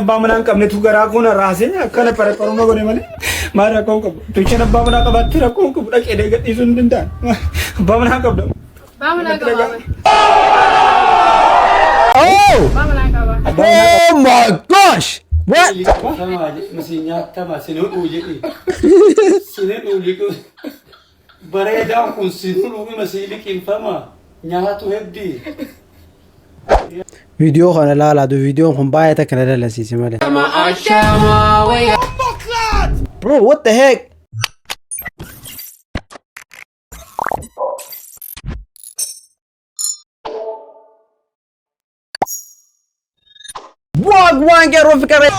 Abbaa manaa hin qabnetu garaa koo na raasee akkana parapparuma godhe malee maal rakkoo hin qabu. Tucheen abbaa manaa qabaatte rakkoo hin qabu dhaqee dhaqee gadhiisuu hin danda'an. Abbaa manaa hin qabda. Abbaa manaa qaba. Oh! Abbaa manaa qaba. Oh my gosh! What? Si nyaattama sin hudhuu jedhi. Sin hudhuu liqu. Bareedaan kun sin hudhuu ima si liqinfama. Nyaatu heddii. Viidiyoo kana ilaalaatu, viidiyoon kun baay'ee takka na dallansiise malee. Bro, what the heck? Wagwan, qeerroo fi qarree.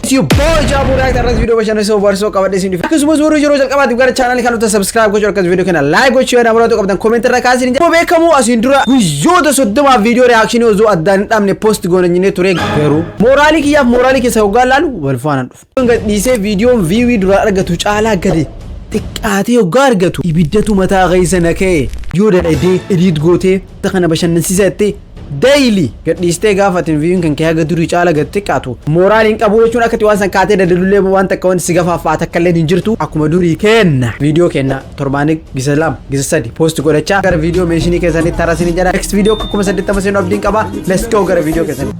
It's your boy Jaabuu React. Irratti viidiyoo bashannansiisoo barsiisoo qabadhee isin dhufe. Akkasumas warri yeroo jalqabaatiif gara chaanaalii kan dhuftan subscribe gochuu, akkasumas viidiyoo kana like gochuu, yaada muraatu qabdan comment irra kaasin. Akkuma beekamu asiin dura guyyoota 30f viidiyoo reaction osoo addaan hin dhabne post goona jennee ture, garuu mooraalii kiyyaaf mooraalii keessa hoggaa laalu wal faana dhufe. Gad dhiisee viidiyoon view dura argatu caalaa gadi xiqqaatee hoggaa argatu ibiddatu mataa keessa na ka'e. Yoo dalagdee edit gootee kana bashannansiisa jettee daily gadhiistee gaafatin view'n kan kee haga durii caala gad xiqqaatu mooraaliin qabu jechuun akkati waan san kaatee dadalullee waan takka wanti si gafaaf takka illee hin jirtu. Akkuma durii kenna viidiyoo kenna torbaanii gisa lama gisa sadi post godhachaa gara viidiyoo meeshinii keessanitti tarasini jedha. Next viidiyoo 80,000 seenuu abdiin qaba. Let's go gara viidiyoo keessanii.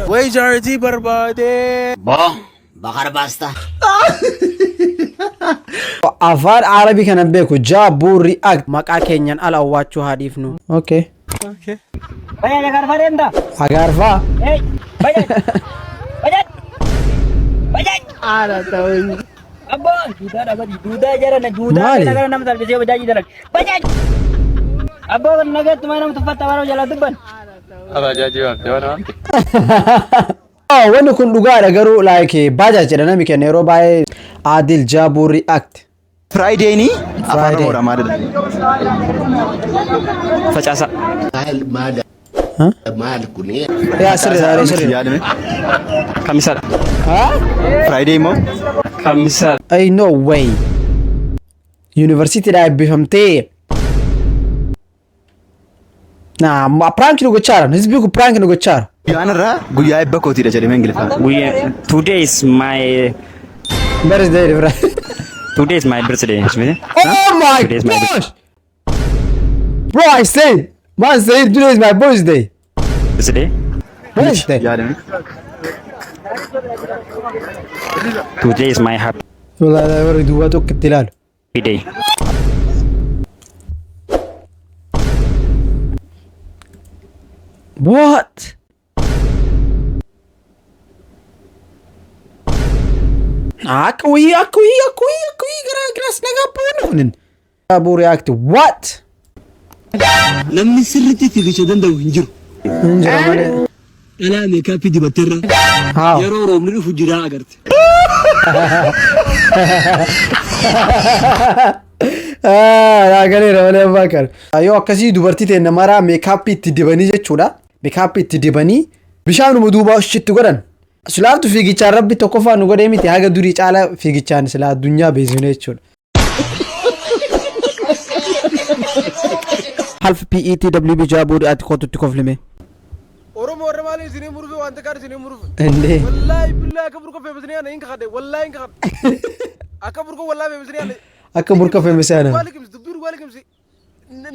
Way jaartii barbaade. Boo, Bakar Baasta. Afaan Arabii kanan beeku Jaabuu React maqaa keenyan ala awwaachuu haa dhiifnu. Okay. Bayan agarfaa deemta? Agaarfaa. Hey, bayan. Bayan. Bayan. Abbaa, duudaa dhabati, duudaa jara na duudaa Maali? kana gara nama salphisee bajaajii dalag. Bayan. Abbaa kan nagaatti maa nama tuffatta bara jalaa dubban. Abajaajii waamte waan waamte. Oh, wanni kun dhugaadha garuu like bajaaj jedha nami kenna yeroo baay'ee. Adil Jaabuu React. Friday ni afaan Friday. Oromoodha maalidha? Facaasa. Maal Huh? maal kuni? Yaa, sirri sirri. Yaadame. Kamisadha. Huh? Friday immoo Kamisadha. Ay, no way. Yuunivarsiitiidhaa eebbifamtee. Naa prank nu gochaara. Hizbii kun prank nu gochaara. Guyyaan irraa guyyaa eebba kootiidha jedhamee Ingiliffaan. Guyyaa today is my Birthday bra. Today is my birthday. Oh my Today is my gosh! Bro, I said, man said today is my birthday. Birthday. Birthday. Yaadame. Today is my happy Wallahi warri duwwaa tokko itti ilaalu. day. What? Akka wayii, akka wayii, akka wayii, akka wayii gara giraas nagaa bu'uun kunin. Abu React, what? Namni sirriitti fiigicha danda'u hin jiru. Hin jira malee. Dhalaa makeup dibatteerra Haa. yeroo roobni dhufu jiraa agarte. Ah, galeera malee abbaa kana. Yoo akkasii dubartii ta'e namaraa makeup itti dibanii jechuudha. Makeup itti dibanii bishaanuma duubaa ishitti godhan. Silaaftu fiigichaan rabbi tokkoffaa nu godhee miti, haga durii caala fiigichaan silaa addunyaa beeksifne jechuudha. Half PETWB Jaabuu ati kootutti koflime. Oromoo warra maaliin isinii murufe, waan takkaan isinii murufe. Indee. Wallaahi billaahi akka burqa feebisanii ana hin kakadhe, wallaahi hin kakadhe. Akka burqa wallaahi feebisanii ana. Akka burqa feebisanii ana. Dhugaa liqimsi, dubbii dhugaa liqimsi.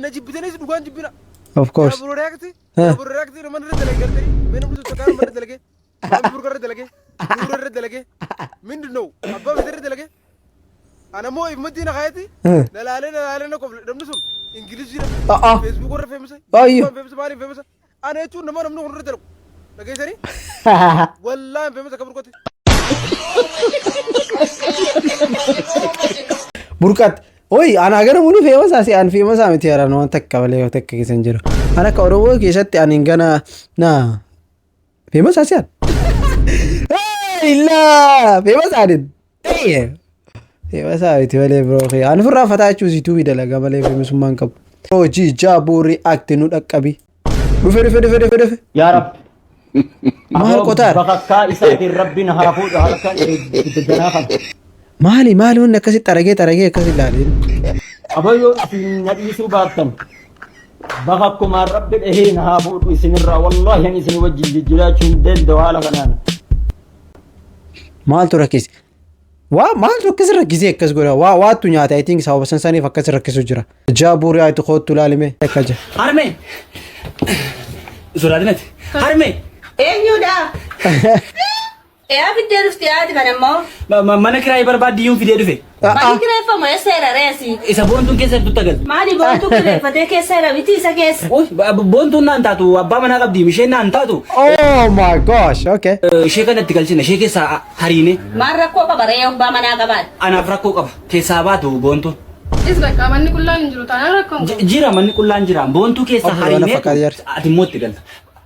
Na jibbitanis dhugaan jibbina. Of course. Jaabuu React. Huh. Jaabuu React nama irra dalage gartanii. Mee namni tokko nama irra dalage. Namni burqa irra dalage. Nuura irra dalage. Mindin ነው abbaa fedhe irra dalage. Ana moo ifmatti na kaayeti. Na laalee, na laalee, na kofle. Namni sun Ingiliziidha. Ah ah. Facebook irra famous. Ayyo. Famous, maaliif famous? Ana jechuun nama namni kun irra dalagu. Dhageessanii? Wallaahi famous akka burqatti. Burqat. Oi, ana gara mulu famous asi an famous miti haran waan takka malee yoo takka keessa hin jiru. Ana akka Oromoo keessatti ani gana na famous asi an. Hey, la famous anin. Hey. Famous miti malee bro. Ani firraa fataa jechuun YouTube dalagaa malee famousummaan qabu. Hojii Jaabuu React nu dhaqqabi. Dhufe, dhufe, dhufe, dhufe, dhufe. Yaa Rabbi. Maal qotaar? Bakakkaa isaatiin Rabbiin haa fuudhu harka ganaa kana. Maali, maali wanni akkasi xaragee xaragee akkas ilaalin? Abayyoo isin na dhiisuu baattan. Bakakkumaan Rabbi dhahee na haa fuudhu isinirraa, wallaahi ani isin wajjin jijjiiraachuu hin danda'u haala kanaan. Maaltu rakkise? Waa maaltu akkas rakkisee akkas godha? Waa waattu nyaata, I think sababa san saniif akkas rakkisu jira. Jaabuu React kootu ilaalime akka jira. Harmee! Sodaatinati. Harmee! Eenyudha? Eeyaa fiddee dhufti haati kana immoo. Mana kiraayii barbaaddiyuun fidee dhufe. Manni kireeffamu eessa jira reesi? Isa boontuun keessa jirtu tagal. Maali boontuu kireeffatee keessa jira miti isa keessa? Boontuun naan taatu, abbaa manaa qabdi, isheen naan taatu. Oh my gosh, okay. Ishee kanatti galchina, ishee keessaa hariine. Maal rakkoo qaba ree abbaa manaa qabaate? Anaaf rakkoo qaba, keessaa baatu boontuun. Is bakka manni qullaan hin jiru taanaan rakkoon qabu. Jira, manni qullaan jira, boontuu keessaa Obbo hariine fakkaata jaarsi. Ati immoo itti galta.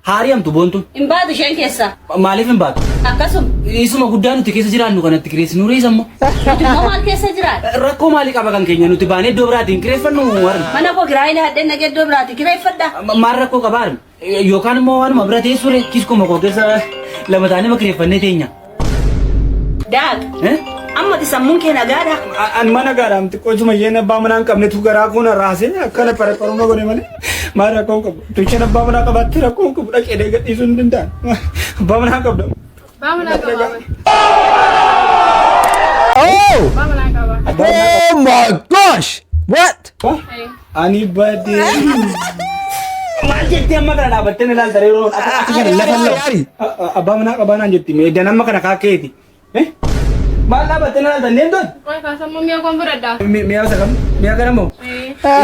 Haariyamtu boontuun. Hin baatu isheen keessa. Maaliif hin baatu? Akkasuma. Isuma guddaa nuti keessa jiraannu kanatti kireessinuu reessa immoo. Nuti immoo maal keessa jiraata? Rakkoo maalii qaba kan keenya nuti baanee iddoo biraatiin kireeffannu harme? Mana koo kiraayii hadheen nagee iddoo biraati kireeffadha. Maal rakkoo qaba harme? Yookaan immoo waanuma bira teessure kiskuma koo keessa lama taanee kireeffannee teenya. Daaq. Amma ati sammuun kee nagaadha. An mana gaadhaan xiqqoo isuma isheen abbaa manaa hin qabnetu garaa koo na raasee akkana parparuma godhe malee maal rakkoo hin qabu. Tu isheen abbaa manaa qabaatte rakkoo hin qabu, dhaqee gadhiisuu hin danda'an. Abbaa manaa qabda. Abbaa manaa qaba. Oh! Abbaa manaa qaba. Oh my gosh! What? Ani badee. Maal jettee amma kana dhaabattee na ilaalta yeroo akka kana lafa Ari, ari. Abbaa manaa qabaa naan jetti meedan amma kana kaakkeeti. Maal dhaabattee na ilaalta deemtoon? Qoy kaasammoo mi'a koon fudhadha. Mi'a isa kam? Mi'a kana moo?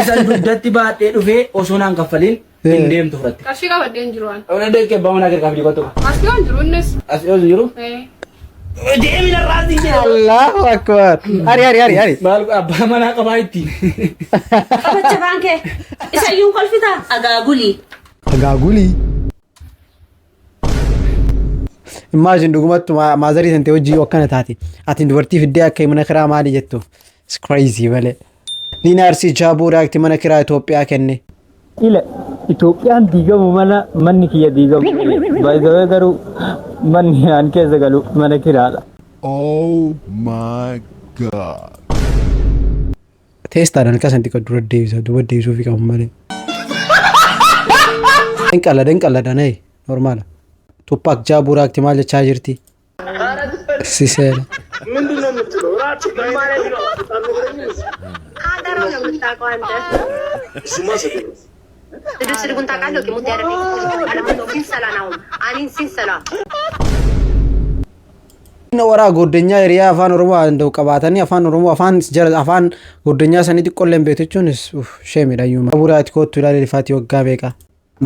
Isa dugdatti baadhee dhufee osoo naan kaffaliin hin deemtu fudhatte. Qarshii qabadhee hin jiru waan. Deeqee abbaa manaa gargaaf dhiqatu. As dhiyoo hin jiru innis. As dhiyoo hin jiru? Deemi narraa siin jedhe. Allahu akbar. Ari, ari, ari, ari. Maal abbaa manaa qabaa ittiin? Qabacha afaan kee. Isa iyyuu kolfitaa? Agaagulii. Agaagulii. Imagine dhugumattu maazarii tante hojii yoo akkana taate ati dubartii fiddee akka mana kiraa maali jettu. It's crazy malee. Liina Arsii Jaabuu React mana kiraa Itoophiyaa kenne. Ila Itoophiyaan diigamu mana manni kiyya diigamu. Baay'ee garuu manni aan keessa galu mana kiraadha. Oh my God. Teestaadhaan akkas xiqqoo dura deebisa, duuba deebisuufi qabu malee. Hin qallada, hin qallada, nee normaala. Tupac Jaabuu React maal jechaa jirti? Siseera. ምንድን ነው የምትለው? ምን ማለት ነው? አጠራው ነው የምታውቀው አንተ። እሱማ ስድብ ነው። ስድብ ስድቡን ታውቃለህ? ቂሙት ያደረገኝ አኒን ሲንሰላ Waraa goddanyaa hiriyaa afaan Oromoo danda'u qabaatanii afaan Oromoo afaan jara afaan goddanyaa sanii xiqqoollee hin beektu jechuun sheemidha iyyuu. Jaabuu React kootu ilaali lifaatii waggaa meeqa?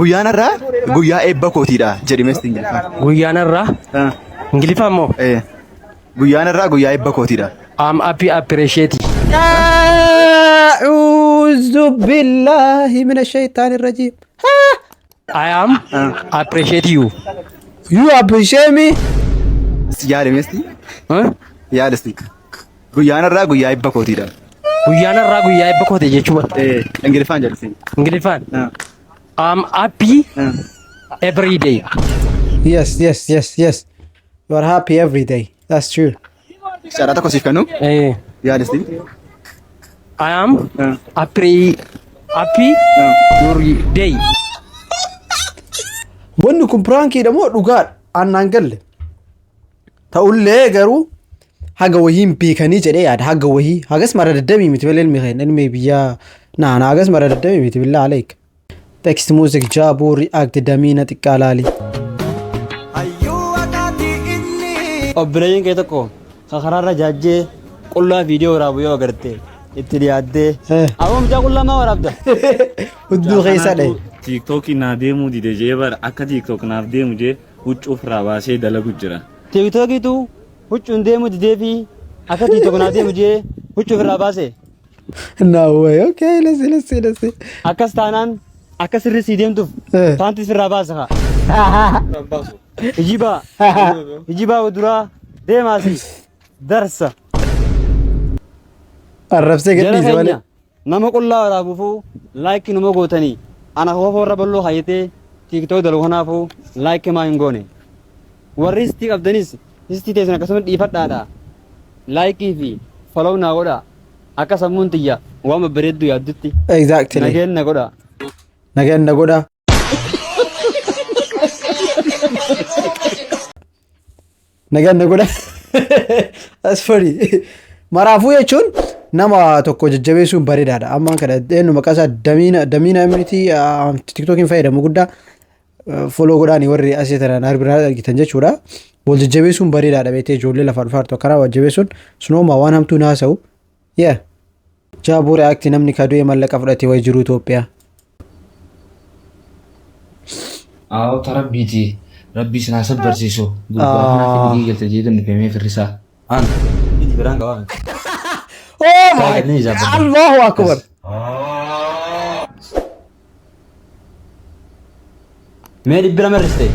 Guyyaan har'aa guyyaa eebba kootiidha jedhime Ingiliffaan. Guyyaan har'aa Ingiliffaan moo? Guyyaan har'aa guyyaa eebba kootiidha. I'm happy appreciate. أعوذ بالله من الشيطان الرجيم. I am appreciate you. You appreciate me? Yaadame esti? Yaada esti. Guyyaan har'aa guyyaa eebba kootiidha. Guyyaan har'aa guyyaa eebba kooti jechuudha. Ingiliffaan jedhisi. Ingiliffaan. I'm happy every day. Yes. You are happy every day. That's true. Carraa tokko siif kennu? Yaada esti. I am happy happy your day. Wanni kun prankiidha moo dhugaadha? Annaan galle. Ta'ullee garuu haga wahiin beekanii jedhee yaada, haga wahii hagas mara daddamii miti malee ilmi keenya ilmi biyyaa naana hagas mara daddamii miti, billaa aleek. Text music Jaabuu React damiina xiqqaa laali. Obboleeyyiin kee tokko kan karaarra jaajjee qullaa viidiyoo waraabu yoo agarte itti dhiyaattee, "Aboo, mucaa qullaa maa waraabda?" Hudduu keessa dhahe. TikTokii naa deemuu dide jee bara akka TikTok naaf deemu jee huccuu ofirraa baasee dalagu jira. TikTokiitu huccuun deemuu didee fi akka TikTok naa deemu jee huccuu ofirraa baase. No way. Okay, let's see, let's see, let's see. Akkas taanaan akka sirri sii deemtuuf paantii sirraa baasa haa. Ijibaa ijibaa duraa deemaasi darsa. Arrabsee Jara gadhiise malee. keenya nama qullaa waraabuufuu like numa gootanii ana kofa warra bal'oo hayyatee TikTok dalagu kanaafuu like maa hin goone. Warri histii qabdanis histii teessan akkasuma dhiifadhaadha. Like fi follow naa godha. Akka sammuun tiyya waan babbareedduu yaaddutti. Exactly. Nageen na godha. Nagaan na godhaa. Nagaan na godhaa. That's funny. Maraafuu jechuun nama tokko jajjabeessuun bareedaadha. Ammaan kana eenyu maqaa isaa Damiina Damiina miti tiktookiin fayyadamu guddaa follow godhaanii warri asii tanan biraa argitan jechuudha. Wal jajjabeessuun bareedaadha beektee ijoollee lafaa dhufaa jirtu akkanaa wal jajjabeessuun sunooma waan hamtuu hin haasa'u. Yeah. Jaabuu react namni kadu'ee mallaqa fudhate wayi jiru Itoophiyaa. Aawoo ta rabbiiti. Rabbii isin haa sabbarsiisu. Gurbaa kanaaf hidhii galte jee dandifamee firrisaa. An. Iti biraan qabaa. Oh my Allahu Akbar. Mee dhibbi lama hir'iste.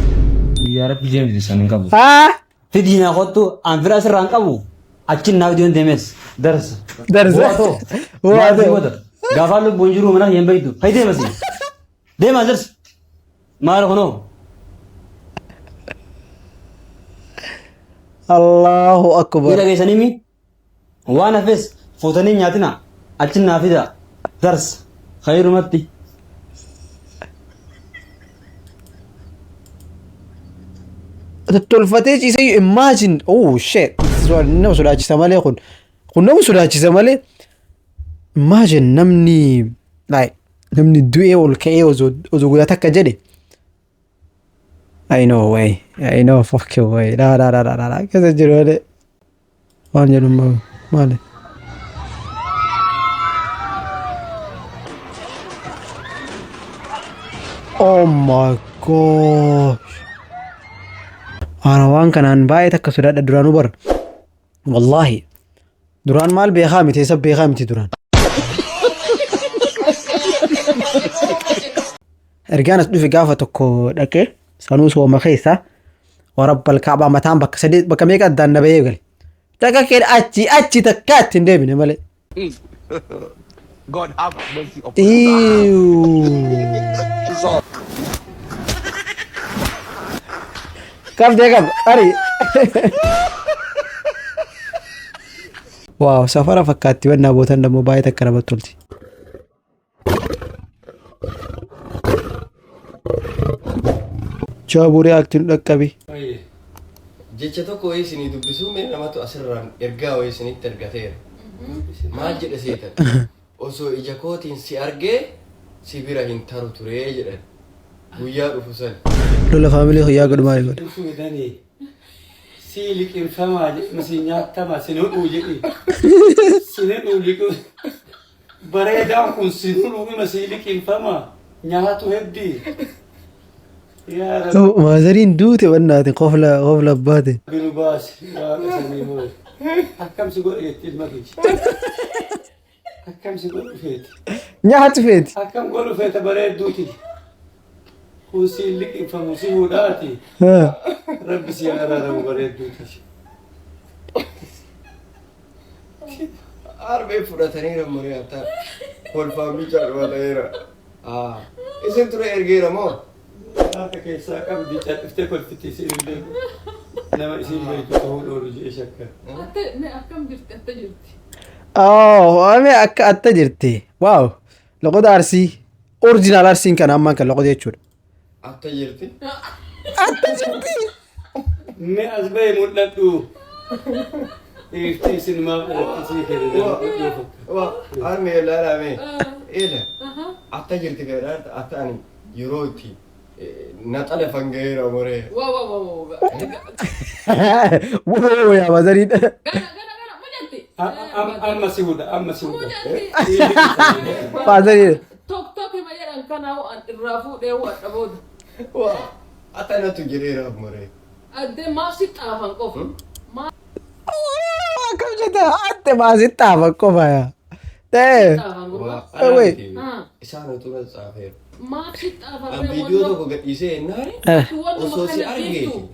Guyyaa rabbi jee miti san hin qabu. Haa. Fidii naa kottu an fira asirraa hin qabu. Achiin naa fidii deemes. Darsa. Darsa. Bu'aa Bu'aa Maal ta'u. si godha? Gaafaan lubbuun jiru mana hin beektu. Hayi deemasi. Deemaa darsa. Maal kunoo? Allahu Ni Akbar. dhageessanii mi? Waan hafes fuutanii hin nyaatina. Achiin naa fida. Darsa. Khayrumatti. Tottolfatee ciisee imagine oh shit This is what nama sodaachisa malee kun kun nama sodaachisa malee imagine namni like namni du'ee ol ka'ee osoo osoo guyyaa takka jedhe I know way I know fucking way la la la la la la keessa jiru malee waan jedhu maali. Oh my gosh. Ana waan kanaan baay'ee takka sodaadha duraanuu bara. Wallaahi. Duraan maal beekaa miti eessa beekaa miti duraan. Ergaan as dhufe gaafa tokko dhaqee sanuu sooma keessa warabbal kaabaa mataan bakka sadii bakka meeqa addaan na bahee gale. Dhaqa kee achi achi takkaa itti hin deebine malee. God have mercy upon Ew. Qabdee qab ari. Waaw safara fakkaatti wannaa bootan dammoo baay'ee takka namatti tolti. Jaabuu react nu dhaqqabi. Jecha tokko wayii isinii dubbisuu mee namatu asirraan ergaa wayii isinitti ergateera. Maal jedhe seetan? Osoo ija kootiin si argee si bira hin taru ture jedhan. Guyyaa dhufu san. Lola faamilii kiyyaa godhu maali godha. Dhufuu danii. Sii liqimfamaa jedhi si nyaatama sin hudhuu jedhi. Sin hudhuu liqim. Bareedaan kun sin hudhuu ima sii liqimfamaa nyaatu heddii. Yaa Rabbi Maazariin duute bannaatin kofla kofla abbaate. nu baasi waaqa samii mooye. Akkam si godhe jetti ilma kiyya. Akkam si godhu feeti. Nyaatu feeti. Akkam godhu feeta bareedduuti. Kun siin liqimfamu si hudhaati. Rabbi si haa araaramu bareedduuti. Arbee fudhataniira muree hatta kolfaan bichaa dhumataniira. Isin ture ergeera moo? Haaka keessaa qabdi calliftee kolfiti isiin illee nama isiin beektu ta'uu dhoolu jedhee shakka. Atte mee akkam jirti atte jirti. Oh, ame akka atta jirti. Wow. Loqoda Arsii. Original Arsiin kan ammaan kan loqoda jechuudha. Atta jirti. Atta jirti. Mee as ba'e mul'adhu. Dhiirti isin maaf dhalatti sii kenne nama godhuu fakkaata. Waa harmee ilaalaa mee. Ila atta jirti kan atta ani yeroo itti naxala fangaheera moree. Wa wa wa wa. Wow, yaa maazariidha. Gana gana gana mujatti. Amma si hudha amma si hudha. Maazariidha. Tok tok hima jedhan kana an irraa fuudhee hodha booda. Waa atta natu jedheera moree. Addee maaf si xaafan qofa. Maaf Akkam jette atte maasitti xaafan qofa yaa. Ta'e. xaafan gurbaa. Waa Wait. isaan utuu na xaafeera. Maaf si xaafan Viidiyoo tokko gadhiisee jennaan Wannuma osoo si kana dhiiftu. argeeti.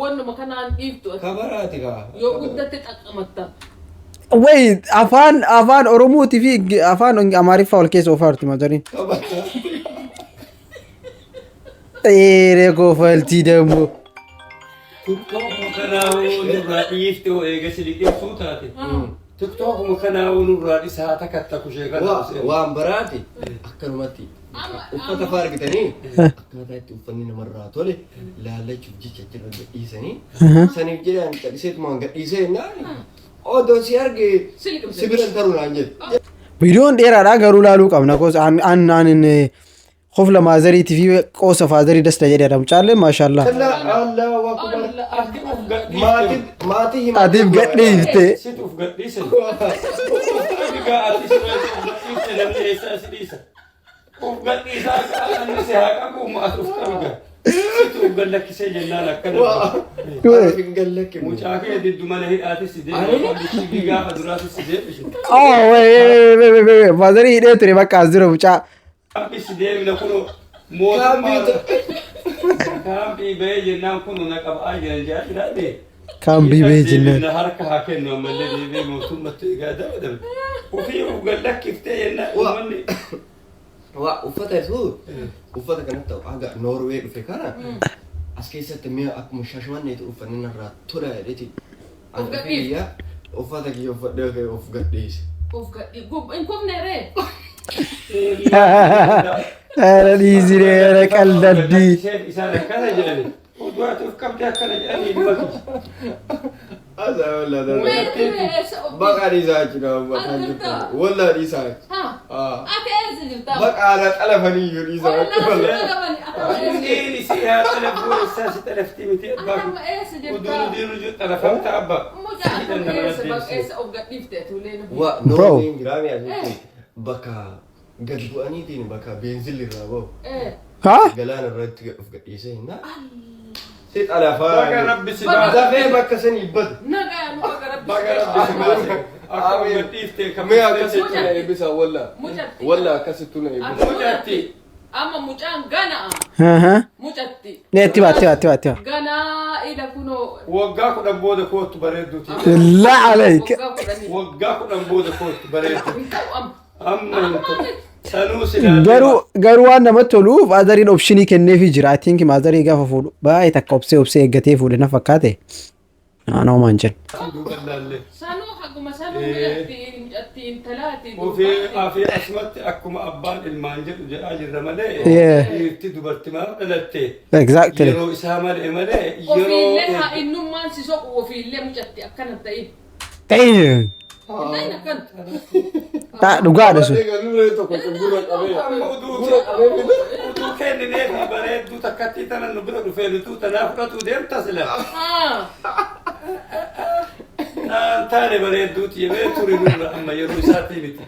Wannuma kanaan dhiiftu. Kabaraati kaa. Yoo guddatte xaqqamatta. Wait, afaan afaan Oromootii fi afaan Amaariffaa wal keessa oofaa jirti maazariin. Dheeree kofaltii dammoo. Tiktookuma kanaa'uu nurraa dhiifte hoo eega si liqimsuu taate. Tiktookuma kanaa'uu nurraa dhisaa takka takku ishee kana. Waan baraati akkanumatti Uffata fa'aa argitanii akkaataa itti uffanni namarraa tole laallachuuf jecha achirra gadhiisanii saniif jedhaan calliseetumaan gadhiisee jennaan odoo si arge si biran taruu naan jedhe. Viidiyoon dheeraadha garuu laaluu qabna. Cause an an an kofla maazariitii fi qoosa faazarii dasta jedheera mucaallee maashaallah. Allahu akbar. Maatii maatii himaa. Atiif gadhiifte. Situ uf gadhiise. Egaa ati si uf gadhiifte, namni eessaa si dhiisa? Uf gadhiisaa inni si haa qabu, ati uf qabi. Situ uf gallakkisee jennaan akkana. Mucaa kee diddu mana hidhaati si deebisu, gaafa duraati si deebisu. Oh, wait, wait, wait, wait, wait, wait. Faazarii hidhee ture bakka as dura mucaa. Kaampii si deemna kunoo mootummaa kaampii bahee jennaan kunoo na qabaa jiran jaa jiraate. Kaampii bahee jennaan. Deebina harka haa kennu ammallee deebi'ee mootummatti egaa dabalam. Ofii uf gallakkiftee jennaan uummanni. Waa uffata isu uffata kanatti haga Noorwee dhufe kana as keessatti mi'a akkuma Shaashimanneetu uffanni narraa tola jedheeti. Of gadhiifte. Uffata kiyya uffadhee of gadhiise. Of gadhi hin kufne ree. Ara dhiisiree ara qaldaddii. Isaan akkana jedhani. Oduu ati of qabdee akkana jedhanii ilma kiyya. Baqa dhiisaa jechuudha kan jirtu. Wallaa dhiisaa jechuudha. Ati eessa jirta? Baqa aadaa xalafanii iyyuu dhiisaa jechuudha. Inni si haa xalafuu, eessaa si xalaftii miti abbaa kun. Amma eessa Oduu jirta? nuti jiru xalafamta abbaa. Mucaa akkam eessa bakka eessa of gadhiifte tuulee? Waa Noorween jiraame asitti bakka gad bu'aniitiin bakka beenzilli irraa bahu. Haa? Galaana irratti of gadhiisee hinna. Si xalafaa. Baga Rabbi si baase. Dafee bakka sanii badu. Nagaa nu baga Rabbi. Baga Rabbi si baase. Akka of gadhiifte kan Mee akkasitti na eebbisa walla. Mucatti. Walla akkasitti na eebbisa. Mucatti. Amma mucaan ganaa. Mucatti. Nee, itti baa, itti baa, itti baa, itti baa. Ganaa ila kunoo. Waggaa 10 booda kootu bareedduuti. La alayka. Waggaa 10. Waggaa 10 booda kootu bareeddu. Hin ta'u amma. Amma hin ta'u. Sanuu si Garuu waan namatti tolu faazariin option kenneefii jira. I think maazarii gaafa fuudhu baay'ee takka obsee obsee eeggatee fuudhe na fakkaate. Naannoo maan jedhu. Duuba laallee. Sanuu haguma sanuu mucatti mucatti intalaati. Ofii afii asumatti akkuma abbaan ilmaan jedhu jedhaa jirra malee dhiirti dubartii maaf dhalatte yeroo isaa malee yeroo Ofiillee haa innummaan si soqu, ofiillee mucatti akkana ta'in. Damn. Hin ta'in akkana. Ta dhugaadha sun. Amma uduu kenninee fi bareedduu takkattii tana nu bira dhufee nutuu tanaa fudhatu deemta sila. Naan taane bareedduuti yemee turi nurra amma yeroo isaatii miti.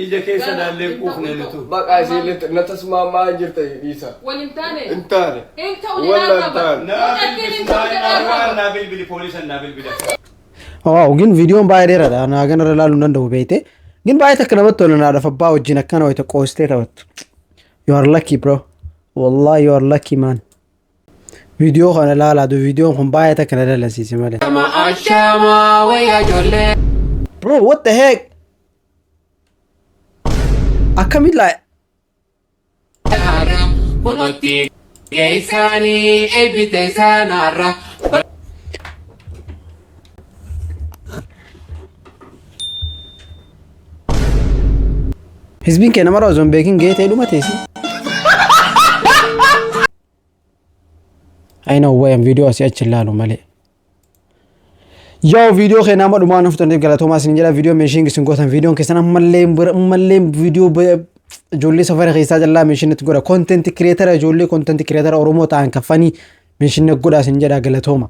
Ija keessa laallee quufne nutu. Baqa isiillee na tasmaamaa jirta dhiisa. Wal hin taane. Hin taane. Hin ta'u Walla jedhaa hin taane. Naa Mucattiin hin ta'u jedhaa bilbili, naa bilbili, poolisan naa bilbila. Wow, gin viidiyoon baay'ee dheeraadha. Naa ganarra ilaaluu hin danda'u beekte. Gin baay'ee takka namatti tola naadhaaf abbaa wajjin akkana wayita qoostee taphattu. You are lucky, bro. Wallahi, you are lucky, man. Viidiyoo kana ilaalaa, viidiyoon kun baay'ee takka na dallansiise malee. Bro, what the heck? Akkamiin laa Kunuutti geessanii eebbite isaanarra. Hizbiin kee namarraa osoo hin beekin gahee ta'e dhuma teessi. I know wayan viidiyoo asii achi ilaalu malee. Yoo viidiyoo kee nama dhumaa nuuf tolteef galatoomaa isin jedha. Viidiyoo meeshiin isin gootan viidiyoon keessan ammallee viidiyoo ijoollee safara keessaa jallaa meeshiin itti godha. Content creator, ijoollee content creator Oromoo ta'an kaffanii meeshiin godha isin jedha, galatooma.